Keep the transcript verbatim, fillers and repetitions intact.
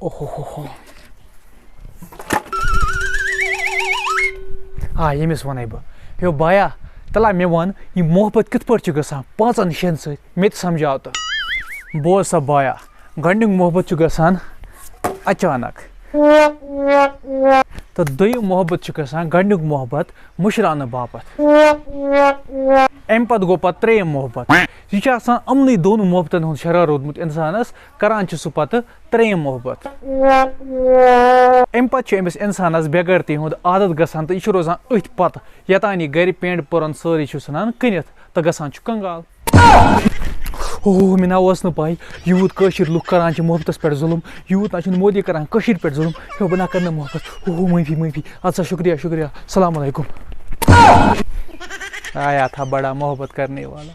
اوہو ہو ہو۔ آ، ییٚمِس وَنَے بہٕ۔ ہیو بایا، تَلہ مےٚ وَن، یہِ محبت کِتھ پٲٹھۍ چھُ گژھان پانٛژَن شٮ۪ن سۭتۍ؟ مےٚ تہِ سَمجھاو تہٕ۔ بوز سا بایا، گۄڈٕنیُک محبت چھُ گژھان اچانک۔ تہٕ دوٚیِم محبت چھُ گژھان، گۄڈٕنیُک محبت مُشراونہٕ باپتھ۔ اَمہِ پتہٕ گوٚو پتہٕ ترٛیٚیِم محبت۔ یہِ چھُ آسان یِمنٕے دۄن محبتن ہُنٛد شرار روٗدمُت اِنسانس، کران چھُ سُہ پتہٕ ترٛیٚیِم محبت۔ اَمہِ پتہٕ چھُ أمِس اِنسانس بے غیرتی ہُنٛد عادت گژھان تہٕ یہِ چھُ روزان أتھۍ پتہٕ، یوٚتام یہِ گرِ پینٹ پٔرن سٲرٕے چھُ ژھٕنان کٕنِتھ تہٕ گژھان چھُ کنگال۔ اوہ، مےٚ نہ اوس نہٕ پَے، یوٗت کٲشِر لُکھ کَران چھِ محبتَس پٮ۪ٹھ ظُلُم، یوٗت نہ چھُنہٕ مودی کَران کٔشیٖرِ پٮ۪ٹھ ظُلُم۔ ہیو، بہٕ نہ کَرٕ نہٕ محبت۔ اوہ، معٲفی، معٲفی۔ اَدٕ سا، شُکریہ، شُکریہ۔ السلام علیکُم۔ آیا تھا بڑا محبت کرنے والا۔